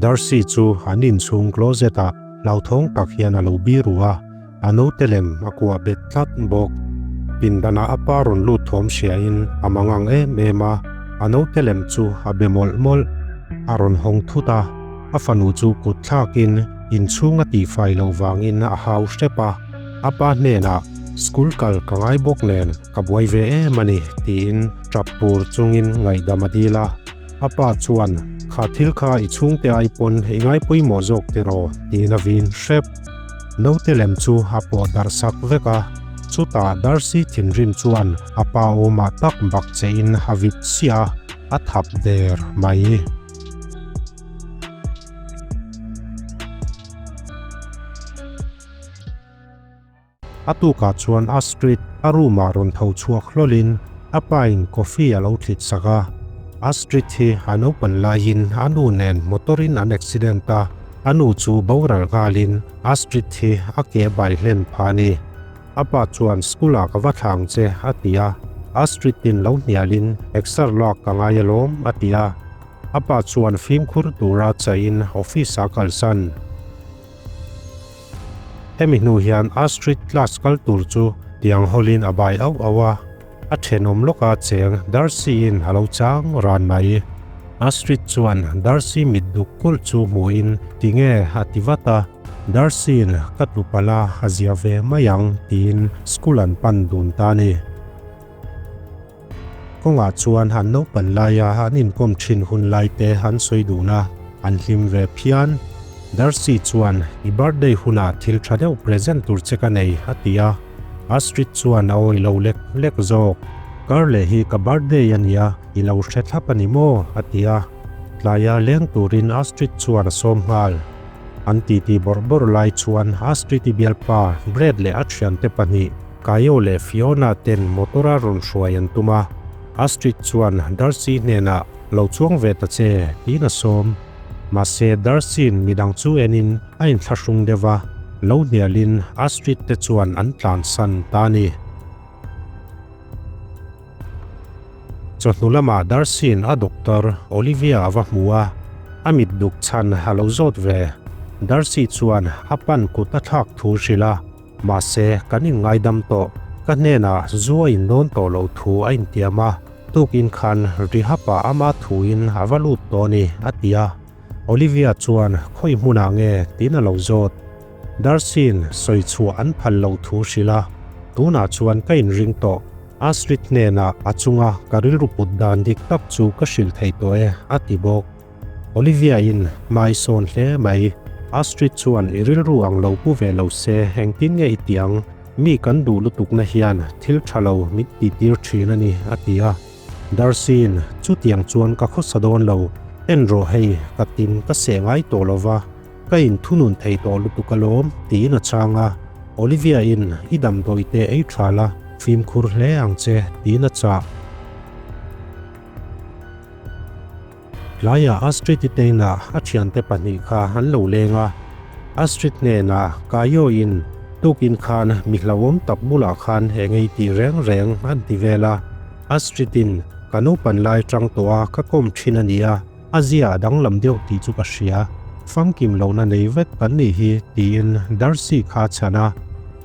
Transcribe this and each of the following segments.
Darcy chu an inchhung closet ah hlauthawng tak hian a lo biru a, a naute lem a kuah bet tlat bawk. Pindanah a pa rawn lut thawm hriain a mangang em em a, a naute lem chu a be mawlh mawlh. A rawn hawng thut a, a fanu chu kut thlakin inchhung a tihfai loh vangin a hau hrep a, a pa hnenah school kal ka ngai bawk nen ka buai ve em a ni tiin tap pur chungin ngaihdam a dil a. A pa chuan, Kha thil kha i chhungte ai pawn i ngai pawimawh zawk tiraw? tiin a vin hrep. Naute lem chu a pawh darh sak vek a, chutah Darcy thinrim chuan a pa awmah tak bak chein a vit chiah a, a thap der mai. A tukah chuan Astrid a room ah rawn tho chhuak hlawlin a pa in coffee a lo thlit sak a. Astrid hi a naupan laiin a nu nen motor in an accident a, a nu chu boral nghalin Astrid hi a ke bai hlen phah a ni. A pa chuan school ah ka va thlang che a ti a, Astrid in lo hnialin exer lak ka ngai alawm a ti a. A pa chuan fimkhur tura chaihin office ah kalsan. Hemi hnu hian Astrid class kal tur chu tiang hawlin a bai auh auh a, a thenawm lawka cheng Darcy-in a lo chang ran mai. Astrid chuan Darcy mit duk kulh chu hmuhin tinge a ti vat a, Darcy-in ka tlu palh a, a zia ve mai ang tiin school an pan dun ta a ni. Kawngah chuan an naupan laia an inkawm thin hun lai te an sawi dun a, an hlim ve phian. Darcy chuan, I birthday hunah thil tha deuh present tur che ka nei, a ti a. Astrid chuan a awih lo lek lek zawk. Karleh hi ka birthday a nia, i lo hre thlap a ni maw? a ti a. Tlaia leng turin Astrid chuan a sawm nghal. An titi bawrh bawrh lai chuan Astrid-i bialpa Brad leh a thiante pahnih, Kaio leh Fiona ten motor a rawn hruai an tum a, Astrid chuan Darcy hnenah lo chuang ve ta che tiin a sawm. Mahse Darcy-in midang chu enin a inthlahrung deuh a, lo hnialin Astrid te chuan an tlansan ta a ni. Chawhnu lamah Darcy-in a doctor Olivia a va hmu a, a mit duk chhan a lo zawt ve. Darcy chuan a pan kut a thlak thu hrilh a. Mahse, kan inngaidam tawh. Ka hnenah zu a indawn tawh loh thu a intiam a, tukin khan Rehab-ah ama thuin a va lut tawh a ni, a ti a. Olivia chuan, Khawi hmunah nge? tiin a lo zawt. Darcy-in sawi chhuah an phal loh thu hrilh a, Tunah chuan ka inring tawh. Astrid hnenah a chunga ka rilru put dan dik tak chu ka hrilh thei tawh e, a ti bawk. Olivia-in hmai sawn hle mai. Astrid chuan i rilru ang lo pu ve lo se engtin nge i ti ang? Mi kan duh lutukna hian thil tha lo min tihtir thin a ni, a ti a. Darcy-in chutiang chuan ka khawsa dawn lo, en rawh hei, ka tin ka seh ngai tawh lo va, ka inthunun thei tawh lutuk alawm, tiin a chhang a. Olivia-in i damdawi te ei tha la, fimkhur hle ang che, tiin a chah. Tlaiah Astrid-i teinah a thiante pahnih kha an lo leng a, Astrid hnenah Kaio-in tukin khan mi hlauhawm tak bulah khan eng ei tih reng reng an ti vel a, Astrid-in ka naupan lai tang tawh a ka kawm thin a nia, a zia a danglam deuh tih chu ka hria, famkim lohna nei vek kan nih hi tiin Darcy kha a chhan a,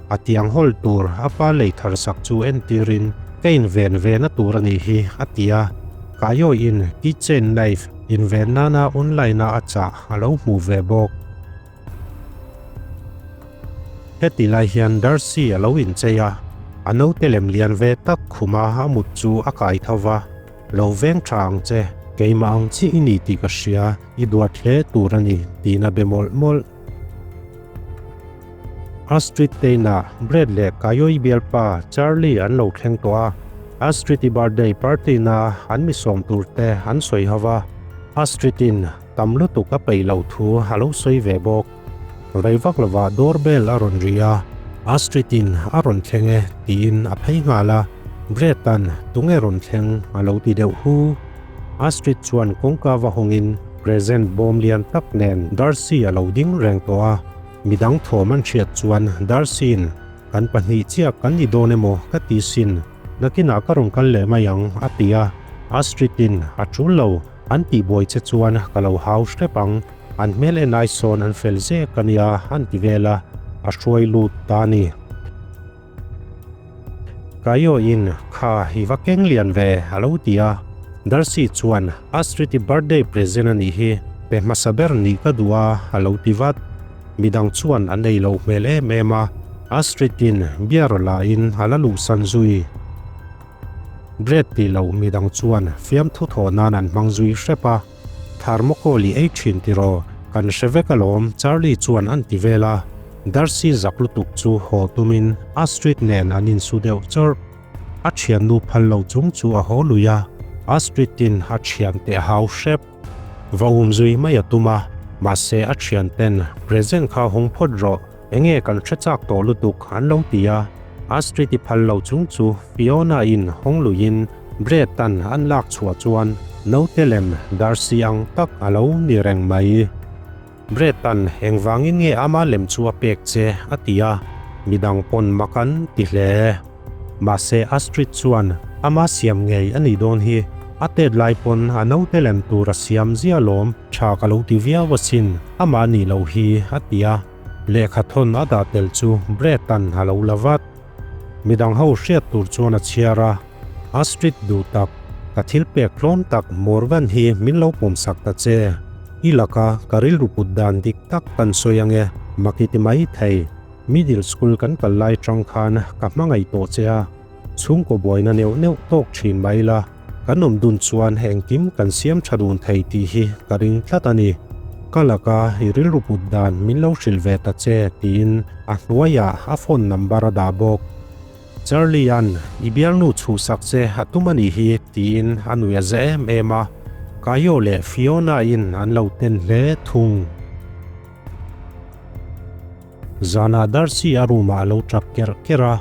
a tiang hawl tur a pa lei thar sak chu entirin ka inven ve na tur a nih hi a ti a. Kaioin kitchen knife inven nana online-a a chah a lo hmuh ve bawk. Heti lai hian Darcy a lo inchei a, a naute lem lian ve tak khuma a mut chu a kai tho va, Lo veng tha ang che, keimah ang chi i ni tih ka hria, i duat hle tur a ni, tiin a be mawlh mawlh. Astrid Teina, Brad leh Kayoi bialpa Charlie an lo thleng tawh a, Astrid-i birthday party-na an mi sawm tur te an sawi ho va, Astrid-in tam lutuk a peih loh thu a lo sawi ve bawk. Rei vak lovah doorbell a rawn ri a, Astrid-in a rawn thleng e tiin a phei nghal a, Brad-a'n tunge rawn thleng a lo ti deuh hu. Astrid chuan kawngka va hawngin present bawm lian tak nen Darcy a lo ding reng tawh a, Midang thawm an hriat chuan Darcy-in, Kan pahnih chiah kan ni dawn emaw ka ti sin, nakinah ka rawn kal leh mai ang, a ti a. Astrid-in, A tul lo, an tihbuai che chuan ka lo hau hrep ang. An hmel en ai sawn an fel zek a nia an ti vel a, a hruai lut ta a ni. Kaio-in kha i va keng lian ve a lo ti a, Darcy chuan Astrid-i birthday present a nih hi, pe hmasa ber nih ka duh a a lo ti vat. Midang chuan an ei loh hmel em em a, Astrid-in beer la-in a la luhsan zui. Bread tih loh midang chuan fiamthu thawh nan an hmang zui hrep a. Thermocol i ei thin tiraw? Kan hre vek alawm, Charlie chuan an ti vel a. Darcy zak lutuk chu haw tumin Astrid nen an insu deuh chawrh. A thiannu phal lo chung chu a haw lui a, Astrid-in a thiante a hau hrep. Va um zui mai a tum a, mahse a thianten present kha hawng phawt rawh, enge kan hre chak tawh lutuk an lo ti a. Astrid-i phal lo chung chu Fiona-in hawng luiin Brett-a'n an lak chhuah chuan naute lem Darcy ang tak a lo ni reng mai. Brett-a'n engvangin nge ama lem chu a pek che a ti a, midang pawn mak an ti hle. Mahse Astrid chuan ama siam ngei a nih dawn hi, a tet lai pawn a naute lem tur a siam zia lawm tha ka lo ti viau asin, amah nih loh hi a ti a. Lehkha thawn a dah tel chu Brett-a'n a lo la vat. Midang ho hriat tur chuan a chhiar a, Astrid duh tak, ka thil pek tlawm tak Morgan hi min lo pawmsak ta che. I laka ka rilru put dan dik tak kan sawi ange, mak i ti mai thei. Middle school kan kal lai tang khan ka hmangaih tawh che a, chhungkaw buaina neuh neuh tawk thin mai la, kan awm dun chuan engkim kan siam tha dun thei tih hi ka ring tlat a ni. Ka laka i rilru put dan min lo hrilh ve ta che tiin a hnuaiah a phone number a dah bawk. Charlie-a'n i bialnu chhuhsak che a tum a nih hi tiin a nui a za em em a, Kaio leh Fiona-in an lo ten hle thung. Zanah Darcy a room ah a lo tap kerh kerh a,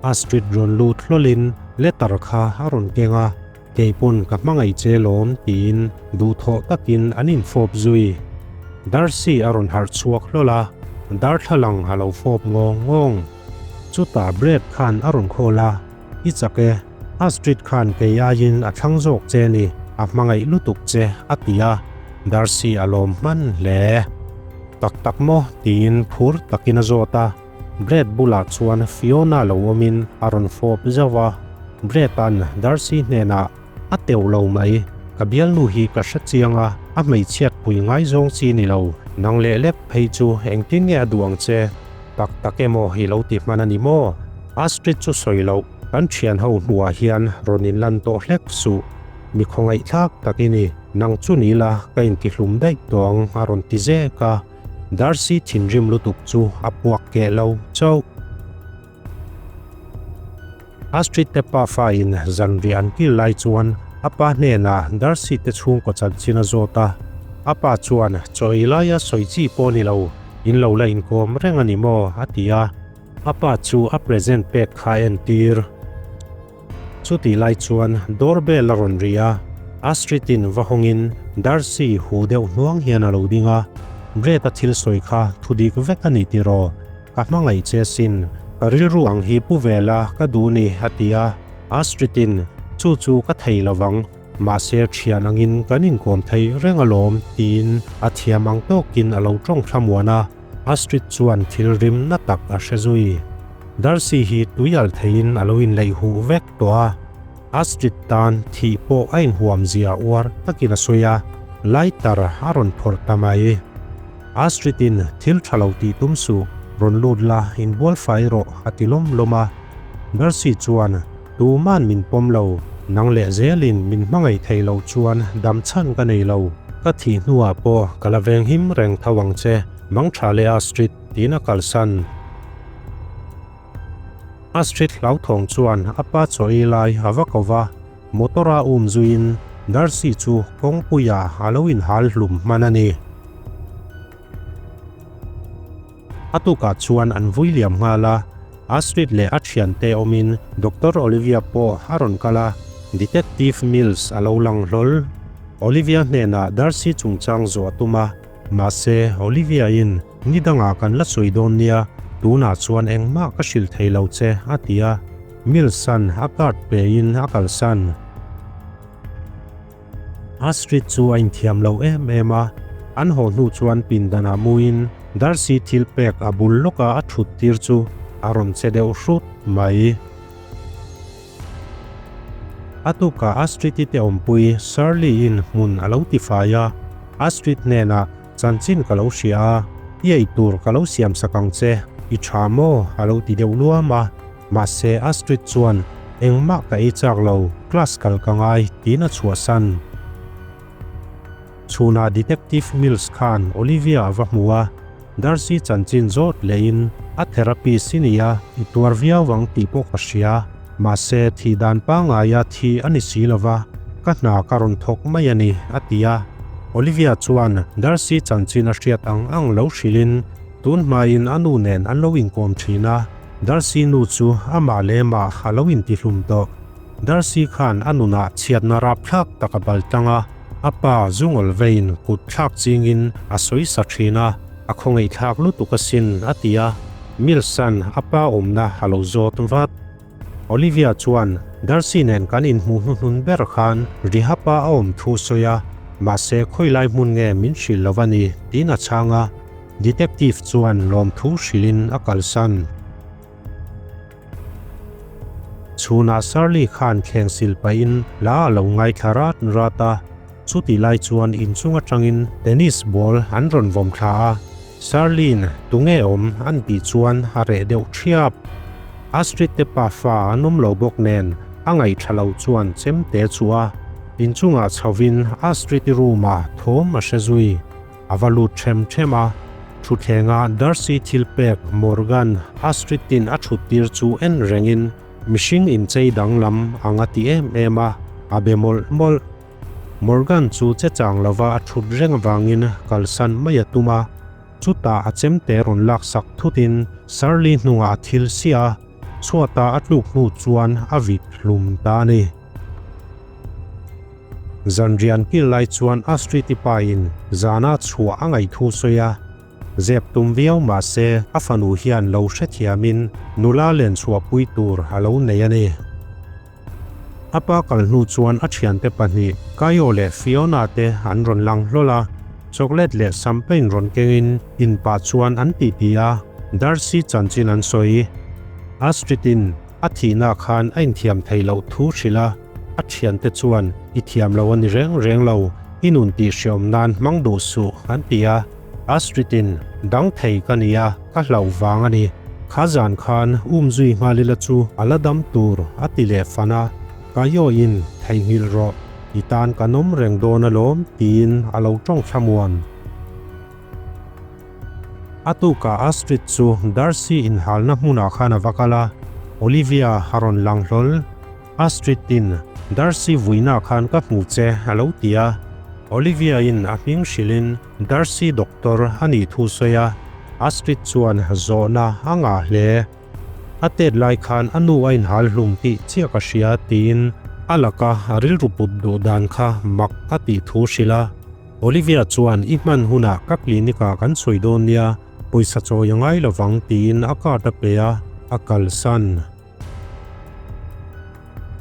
Astrid rawn lut hlawlin letter kha a rawn keng a, Keipawn ka hmangaih che lawm tiin duhthawh takin an infawp zui. Darcy a rawn harh chhuak hlawl a, darthlalang a lo fawp ngawng ngawng. Chutah Brad khan a rawn call a, I chak e, Astrid khan kei aiin a thlang zawk che ni, a hmangaih lutuk che a ti a, Darcy a lawm hman hle. Tak tak maw? tiin phur takin a zawt a, Brad bulah chuan Fiona lo awmin a rawn fawp zauh a, Brad-a'n Darcy hnenah a teuh lo mai, ka bialnu hi ka hre chiang a, a hmeichhiat pui ngaizawng chi ni lo, nang leh lek phei chu engtin nge a duh ang che? Tak tak emaw i lo ti hman a ni maw? Astrid chu sawi loh, kan thian ho hnuah hian rawn inlan tawh hlek suh, mi khawngaihthlak tak i ni, nang chu ni la ka intihlum daih tawh ang a rawn ti zek a, Darcy thinrim lutuk chu a puak keh lo chauh. Astrid te pafa in zanriah an kil lai chuan a pa hnenah Darcy te chhungkaw chanchin a zawt a, a pa chuan chaw ei laia sawi chi pawh ni lo, in lo la inkawm reng a ni maw a ti a, a pa chu a present pek kha a entir. Chutih lai chuan door bell a rawn ri a, Astrid in va hawngin Darcy huh deuh hnuang hian a lo ding a, Brett a thil sawi kha thudik vek a ni tiraw? Ka hmangaih che sin, ka rilru ang hi pu ve la ka duh ni a ti a, Astrid-in, Chu chu ka thei lo vang, mahse thian angin kan inkawm thei reng alawm tiin a thiam ang tawkin a lo tawng thlamuan a, Astrid chuan thil rim na tak a hre zui. Darcy hi tui al theiin a lo inleih huh vek tawh a, Astrid tan thih pawh a inhuam zia uar takin a sawi a, lighter a rawn phawrh ta mai. Astrid-in thil tha lo tih tum suh, rawn lut la, inbual fai rawh a ti lawm lawm a. Darcy chuan, Tuman min pawm lo, nang leh zelin min hmangaih thei lo chuan dam chhan ka nei lo, ka thih hnuah pawh ka la venghim reng tho ang che, mangtha leh Astrid, tiin a kalsan. Astrid hlauthawng chuan a pa chaw ei lai a va ko va, motor a um zuiin Darcy chu kawngpuiah a lo inhal hlum hman a ni. A tukah chuan an vui liam nghal a, Astrid leh a thiante awmin Doctor Olivia pawh a rawn kal a, Detective Mills a lo lang hlawl. Olivia hnenah Darcy chungchang zawh a tum a, Mahse, Olivia-in, Ni dangah kan la sawi dawn nia, tunah chuan engmah ka hrilh thei lo che, a ti a. Mills-a'n a card pein a kalsan. Astrid chu a inthiam lo em em a. An haw hnu chuan pindanah muin Darcy thil pek a bul lawka a thut tir chu a rawn che deuh hrut mai. A tukah Astrid-i te awmpui Shirley-in hmun a lo tifai a, Astrid hnenah chanchin ka lo hria a, i ei tur ka lo siam sak ang che, i tha maw? a lo ti deuh luam a, mahse Astrid chuan engmah ka ei chak lo, class kal ka ngai tiin a chhuahsan. Chhunah Detective Mills khan Olivia a va hmu a, Darcy chanchin zawt lehin a therapist i ni a, i tuar viau ang tih pawh ka hria. Mahse, thih dan pangngaia thi a ni si lo va, ka hna ka rawn thawk mai a ni, a ti a. Olivia chuan Darcy chanchin a hriat ang ang lo hrilhin tun hmain a nu nen an lo inkawm thin a, Darcy nu chu amah leh mah a lo intihlum tawh. Darcy khan a nunah chhiatna rapthlak tak a bal tlang a, a pa zungawl vein kut thlak chingin a sawi sa thin a, a khawngaihthlak lutuk asin a ti a, Mills-a'n a pa awmna a lo zawt vat. Olivia chuan Darcy nen kan inhmuh hnuhnun ber khan Rehab-a a awm thu sawi a, mahse khawilai hmun nge min hrilh lo a ni tiin a chhang a, Detective chuan lawmthu hrilhin a kalsan. Chhunah Shirley khan thleng sil pahin hla a lo ngaithla rat rat a, chutih lai chuan inchung atangin tennis ball an rawn vawm thla a, Shirley-in tunge awm an tih chuan a reh deuh thiap. Astrid te pafa an awm lo bawk nen a ngaihthla lo chuan chemte chu a inchungah chhovin Astrid-i room-ah thawm a hre zui. A va lut ṭhem ṭhem a, thutthlengah Darcy thil pek Morgan Astrid-in a ṭhut tir chu en rengin mihring inchei danglam ang a ti em em a, a be mawlh mawlh. Morgan chu che chang lova a ṭhut reng avangin kalsan mai a tum a, chutah a chemte rawn laksak thutin Shirley hnungah a thil siah a, chhuata a tluk hnu chuan a vit hlum ta a ni. Zanrian kil lai chuan Astrid-i pain zana chhuah a ngaih thu sawi a, zep tum viau mah se a fanu hian lo hrethiamin nula len chhuahpui tur a lo nei a ni. A pa kal hnu chuan a thiante pahnih Kaio leh Fiona te an rawn lang hlawl a, chocolate leh champagne rawn kengin in pah chuan an titi a, Darcy chanchin an sawi. Astrid-in a thihna khan a inthiam thei loh thu hrilh a. A thiante chuan, I thiam lo a ni reng reng lo, i nun tih hreawm nan hmang duh suh, an ti a. Astrid-in, Dang thei ka ni a, ka hlauh vang a ni. Kha zan khan um zui nghal ila chu a la dam tur, a ti leh fan a. Kaioin, Theihnghilh rawh, i tan kan awm reng dawn alawm, tiin a lo tawng thlamuan. A tukah Astrid chu Darcy inhalna hmunah khan a va kal a, Olivia a rawn lang hlawl. Astrid-in, Darcy vuina khan ka hmu che a lo ti a. Olivia-in a hming hrilhin Darcy doctor a nih thu sawi a, Astrid chuan zawhna a ngah hle. A tet lai khan a nu a inhal hlum tih chiah ka hria tiin a laka a rilru put duh dan kha mak a tih thu hrilh a. Olivia chuan i hman hunah ka clinic-ah kan chhui dawn nia, pawisa chawi a ngai lovang tiin a card a pe a, a kalsan.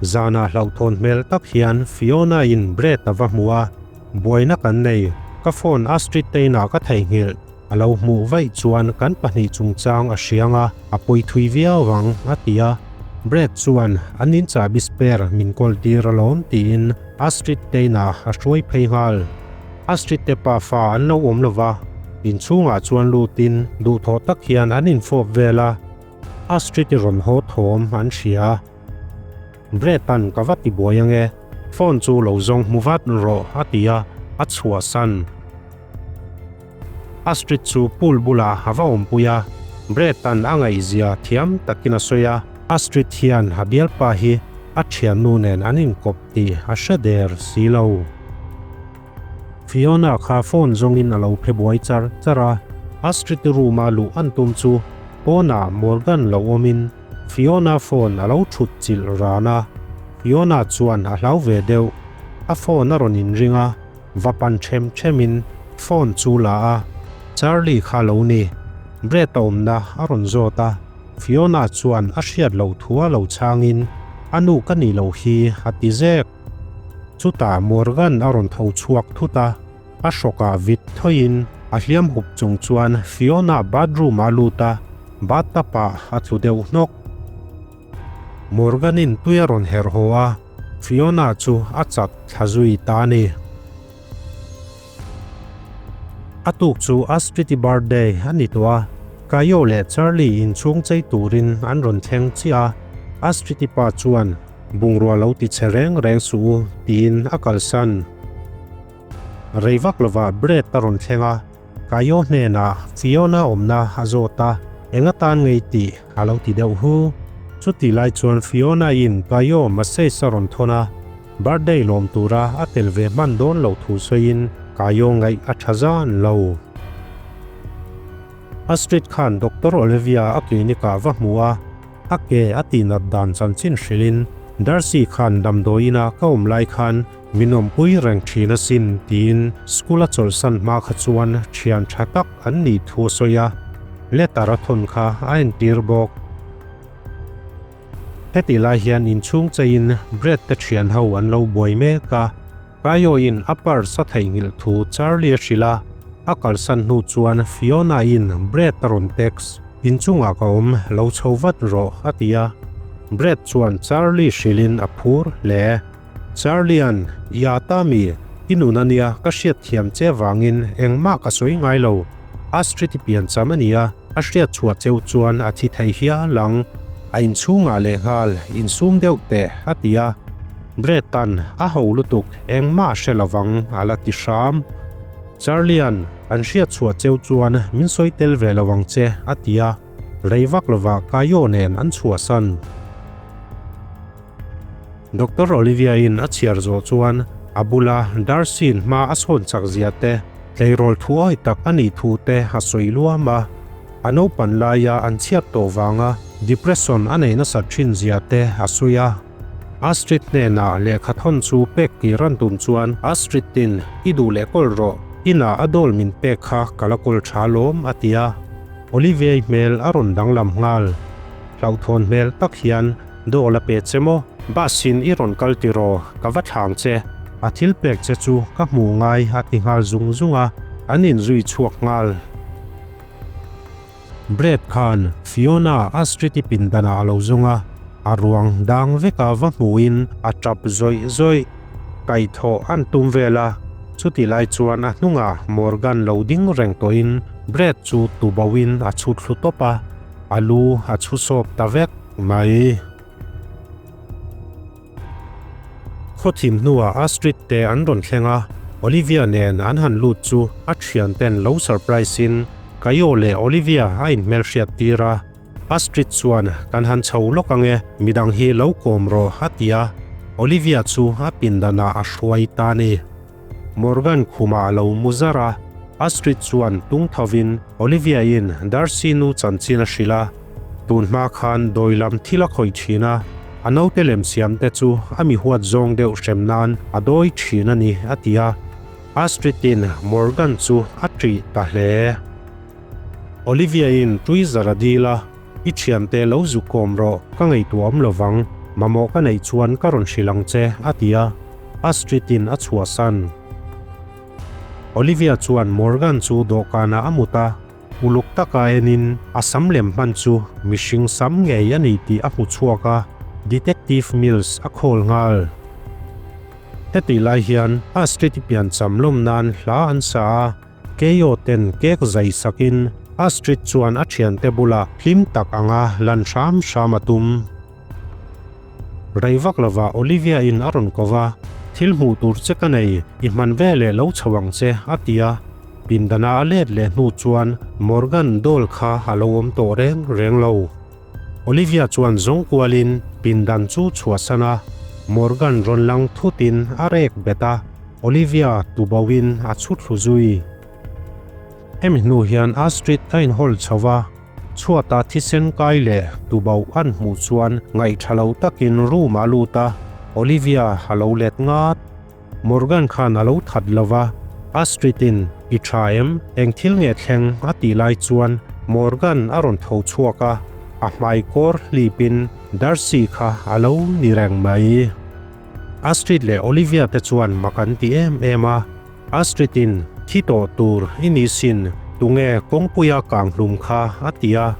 Zanah hlauhthawn hmel tak hian Fiona-in Brett a va hmu a, Buaina kan nei, ka phone Astrid te inah ka theihnghilh, a lo hmuh vaih chuan kan pahnih chungchang a hriang a, a pawi thui viau ang, a ti a. Brett chuan an in chahbi spare min kawl tir alawm tiin Astrid te inah a hruai phei nghal. Astrid te pafa an lo awm lova, inchhungah chuan lutin duhthawh tak hian an infawp vel a, Astrid-i rawn haw thawm an hria. Brett-a'n ka va ti buai ange, phone chu lo zawng hmu vat rawh a ti a, a chhuahsan. Astrid chu pool bulah a va awmpui a, Brett-a'n a ngaihzia thiam takin a sawi a. Astrid hian a bialpa hi a thiannu nen an inkawp tih a hre der si lo. Fiona kha phone zawngin a lo phe buai char char a, Astrid-i room-a luh an tum chu pawnah Morgan lo awmin Fiona phone a lo thut chilh ran a, Fiona chuan a hlau ve deuh. A phone a rawn inring a, va pan them themin phone chu la a, Charlie kha lo ni. Brett a awmna a rawn zawt a, Fiona chuan a hriat loh thu a lo chhangin, A nu ka nih loh hi a ti zek. Chutah Morgan a rawn tho chhuak thut a. A hrawkah vit thawiin a hliam hup chung chuan Fiona bathroom-ah a lut a, bathtub-ah a tlu deuh hnawk. Morgan-in tui a rawn herh haw a, Fiona chu a chat thla zui ta a ni. A tuk chu Astrid-i birthday a ni tawh a, Kayo leh Charlie inchhung chei turin an rawn thleng chiah a, Astrid-i pa chuan bungrua lo ti che reng reng suh u tiin a kalsan. Rei vak lovah Brett a rawn thleng a, Kayo hnenah Fiona awmna a zawt a, eng atan ngei tih a lo ti deuh hu. Chutih lai chuan Fiona-in Kayo message a rawn thawn a, Birthday lawm tura a tel ve hman dawn loh thu sawiin Kayo ngaih a tha zan lo. Astrid khan Doctor Olivia a clinic-ah va hmu a, a ke a tihnat dan chanchin hrilhin Darcy khan damdawiin a ka awm lai khan min awmpui reng thin asin tiin school a chawlhsan hma kha chuan thian tha tak an nih thu a sawi a, letter a thawn kha a entir bawk. Hetih lai hian inchhung cheiin Brad te thian ho an lo buai mek a, Kaioin a purse a theihnghilh thu Charlie a hrilh a, a kalsan hnu chuan Fiona-in Brad a rawn text, Inchungah ka awm, lo chho vat rawh, a ti a. Brad chuan Charlie hrilhin a phur hle. Charlie-a'n, I ata mi, i nun a nia, ka hriatthiam che vangin engmah ka sawi ngai lo. Astrid i piancham a nia, a hriat chhuah cheu chuan a thi thei hial ang. A inchhungah lehnghal insum deuh teh, a ti a. Brett-a'n, A ho lutuk, engmah a hre lovang, a la ti hram. Charlie-a'n, An hriat chhuah cheu chuan min sawi tel ve lo ang che, a ti a. Rei vak lovah Kaio nen an chhuahsan. Doctor Olivia-in a chhiar zawh chuan a bula Darcy-in hma a sawn chak zia te, tleirawl thuawi tak a nih thu te a sawi luam a. A naupan laia an chhiat tawh vanga depression a nei nasat thin zia te a sawi a. Astrid hnenah lehkha thawn chu pek tir an tum chuan Astrid-in i duh leh kawl rawh, inah a dawl min pek kha ka la kawl tha lawm a ti a. Olivia-i hmel a rawn danglam nghal. Hlauhthawn hmel tak hian Dawl a pe che maw? Bus in i rawn kal tiraw? Ka va thlang che. A thil pek che chu ka hmuh ngai a ti nghal zung zung a, an inzui chhuak nghal. Brad khan Fiona Astrid-i pindanah a lo zawng a, a ruang dang veka va hmuhin a tap zawih zawih. Kaihthawh an tum vel a, chutih lai chuan a hnungah Morgan lo ding reng tawhin Brad chu tubohin a chhut thlu tawp a, a lu a chhu sawp ta vek mai. Khawthim hnuah Astrid te an rawn thleng a, Olivia nen an han lut chu a thian ten lo surprise in Kaio leh Olivia a inhmelhriat tir a, Astrid chuan kan han chho lawk ange midang hi lo kawm rawh a ti a, Olivia chu a pindanah a hruai ta a ni. Morgan khumah a lo mu zar a, Astrid chuan tung thovin Olivia-in Darcy nu chanchin a hrilh a, tun hma khan dawi lam thil a khawih thin a, a naute lem siam te chu a mi huat zawng deuh hrem nan a dawi thin a ni a ti a, Astrid-in Morgan chu a ṭih ta hle. Olivia-in tui zar a dil a. I thiante lo zuk kawm rawh, ka ngaihtuah awm lovang, mamawh ka neih chuan ka rawn hrilh ang che, a ti a, Astrid-in a chhuahsan. Olivia chuan Morgan chu dawhkanah a mut a, uluk taka enin a sam lem hman chu mihring sam ngei a ni tih a hmu chhuak a, Detective Mills a call nghal. Hetih lai hian Astrid-i piancham lawm nan hla an sa a, Keio ten cake zai sakin Astrid chuan a thiante bulah hlim tak anga lan hram hram a tum. Rei vak lovah Olivia in a rawn ko va, Thil hmuh tur che ka nei, i hman veleh lo chho ang che, a ti a. Pindana a let leh hnu chuan Morgan doll kha a lo awm tawh reng reng lo. Olivia chuan zawng kualin pindan chu chhuahsan a, Morgan rawn lang thutin a rek bet a. Olivia tuboin a chhu thlu zui. Hemi hnu hian Astrid a inhawl chho va, chhuata thisen kai leh tuboh an hmuh chuan ngaihtha lo takin room ah a lut a, Olivia a lo let ngat. Morgan khan a lo that lo va, Astrid-in i tha em, eng thil nge thleng a tih lai chuan Morgan a rawn tho chhuak a, a hmai kawr hlipin Darcy kha a lo ni reng mai. Astrid leh Olivia te chuan mak an ti em em a. Astrid-in, Thi tawh tur i ni sin, tunge kawngpuia kang hlum kha? a ti a.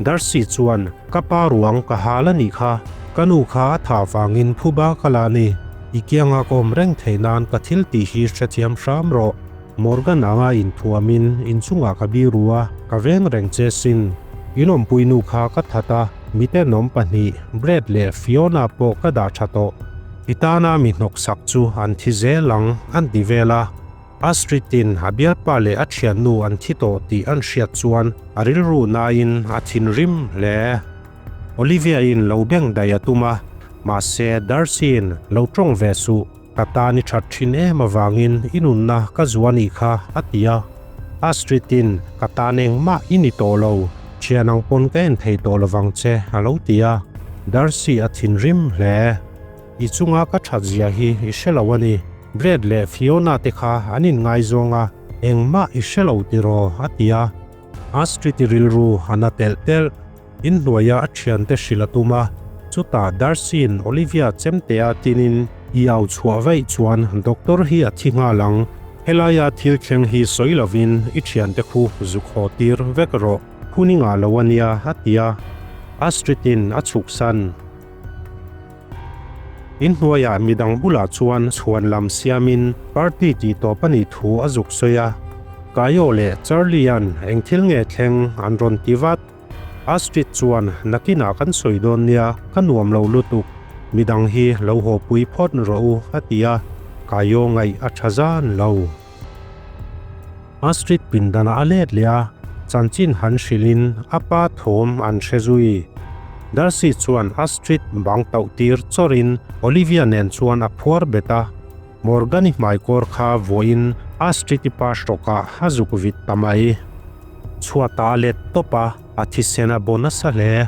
Darcy chuan, Ka pa ruang ka hal a nih kha, ka nu kha a thah vangin phuba ka la a ni. I kianga ka awm reng theih nan ka thil tih hi hrethiam hram rawh. Morgan anga inthuamin inchungah ka biru a, ka veng reng che sin. In awmpui nu kha ka that a, mitenawm pahnih, Brad leh Fiona pawh ka dah tha tawh. I tana mi hnawksak chu an thi zel ang, an ti vel a. Astrid-in a bialpa leh a thiannu an thi tawh tih an hriat chuan a rilru nain a thinrim hle. Olivia-in lo beng daih a tum a, mahse Darcy-in lo tawng ve suh. Ka tan i that thin em avangin i nunna ka zuah nih kha, a ti a. Astrid-in, Ka tan engmah i ni tawh lo, thian ang pawn ka en thei tawh lovang che, a lo ti a. Darcy a thinrim hle. I chunga ka that zia hi i hre lo a ni. Brad leh Fiona te kha an inngaizawng a, engmah i hre lo tiraw, a ti a. Astrid-i rilru a na telh telh. Inhnuaia a thiante hrilh a tum a, chutah Darcy-in Olivia chemtea tinin i au chhuah vaih chuan doctor hi a thi nghal ang, helaia thil thleng hi sawi lovin i thiante khu zuk haw tir vek rawh, hun i ngah lo a nia a ti a, Astrid-in a chhuksan. Inhnuaiah midang bulah chuan chhuan lam siamin party tih tawp a nih thu a zuk sawi a, Kaio leh Charlie-a'n eng thil nge thleng an rawn ti vat. Astrid chuan nakinah kan sawi dawn nia, ka nuam lo lutuk, midang hi lo haw pui phawt rawh u a ti a, Kaio ngaih a tha zan lo. Astrid pindanah a let leh a, chanchin han hrilhin a pa thawm an hre zui. Darcy chuan Astrid bang tauh tir chawrin Olivia nen chuan a phuar bet a, Morgan-i hmaikawr kha vawiin Astrid-i pa hrawkah a zuk vit ta mai. Chhuatah a let tawp a, a thisen a baw nasa hle.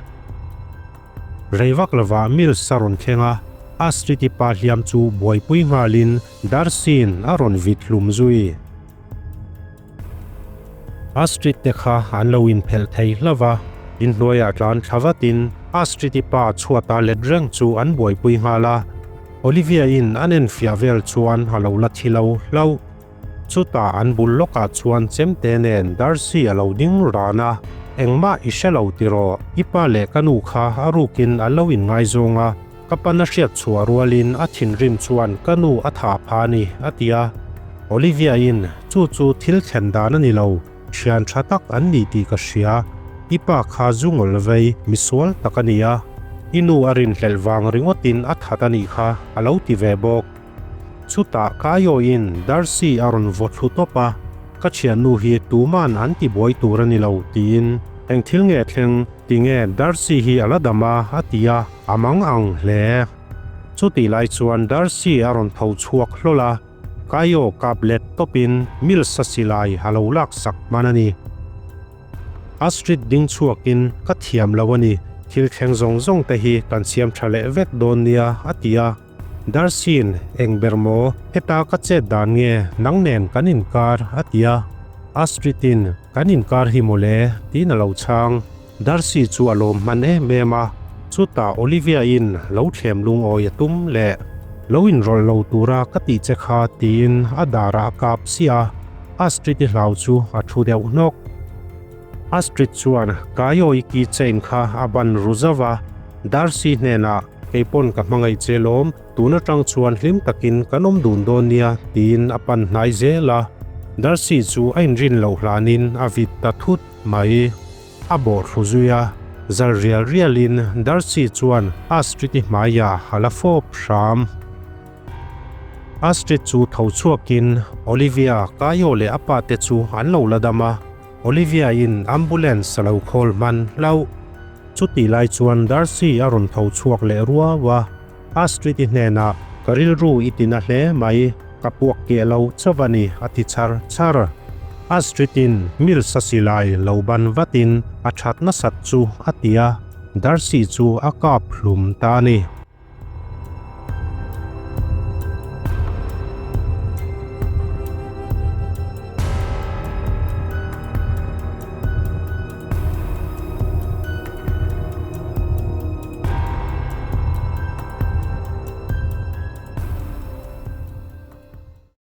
Rei vak lovah Mills a rawn thleng a, Astrid-i pa hliam chu buaipui nghalin Darcy-in a rawn vit hlum zui. Astrid te kha an lo inphelh thei hlauh va, inhnuaiah tlan thla vatin Astrid-i pa chhuata let reng chu an buaipui nghal a, Olivia-in an enfiah vel chuan a lo la thi lo hlauh. Chutah an bul lawkah chuan chemte nen Darcy a lo ding ran a, Engmah i hre lo tiraw, i pa leh ka nu kha a rukin an lo inngaizawng a, Ka pan a hriat chhuah rualin a thinrim chuan ka nu a thah pha a ni, a ti a. Olivia-in, Chu chu thil thlen dan a ni lo, thian tha tak an ni tih ka hria. I pa kha zu ngawl vei, misual tak a ni a. I nu a rinhlelh vang ringawtin a that a nih kha, a lo ti ve bawk. Chutah Kaioin Darcy a rawn vaw thlu tawp a, Ka thiannu hi tuman an ti buai tur a ni lo, tiin. Eng thil nge thleng? Tinge Darcy hi a la dam a? a ti a. A mang ang hle. Chutih lai chuan Darcy a rawn tho chhuak hlawl a, Kaio kap let tawpin Mills a silai a lo lak sak hman a ni. Astrid ding chhuakin ka thiam lo a ni, thil thleng zawng zawng te hi kan siam tha leh vek dawn nia a ti a. Darcy-in eng ber maw heta ka chet dan nge nang nen kan inkar a ti a. Astrid-in kan inkar hi mawle tiin a lo chhang. Darcy chu a lawm hman em em a, chutah Olivia-in lo thlem lungawi a tum leh, Lo inrawlh lo tura ka tih che kha tiin a darah a kap siah a, Astrid-i hlau chu a thu deuh hnawk. Astrid chuan Kaio-i key chain kha a ban ru zauh a, Darcy hnenah, Kei pawn ka hmangaih che lawm, tun atang chuan hlim takin kan awm dun dawn nia tiin a pan hnai zel a, Darcy chu a inrin loh hlanin a vit ta thut mai. A bawh thlu zui a, zal rial rialin Darcy chuan Astrid-i hmaiah a la fawp hram. Astrid chu tho chhuakin Olivia, Kaio leh a pa te chu an lo la dam a, Olivia-in ambulance a lo khawl hman hlauh. Chutih lai chuan Darcy a rawn tho chhuak leh ruau a, Astrid-i hnenah, Ka rilru i tina hle mai, ka puak keh lo chauh a ni, a ti char char. Astrid-in Mills-a silai lo ban vatin a that nasat chu a ti a, Darcy chu a kap hlum ta a ni.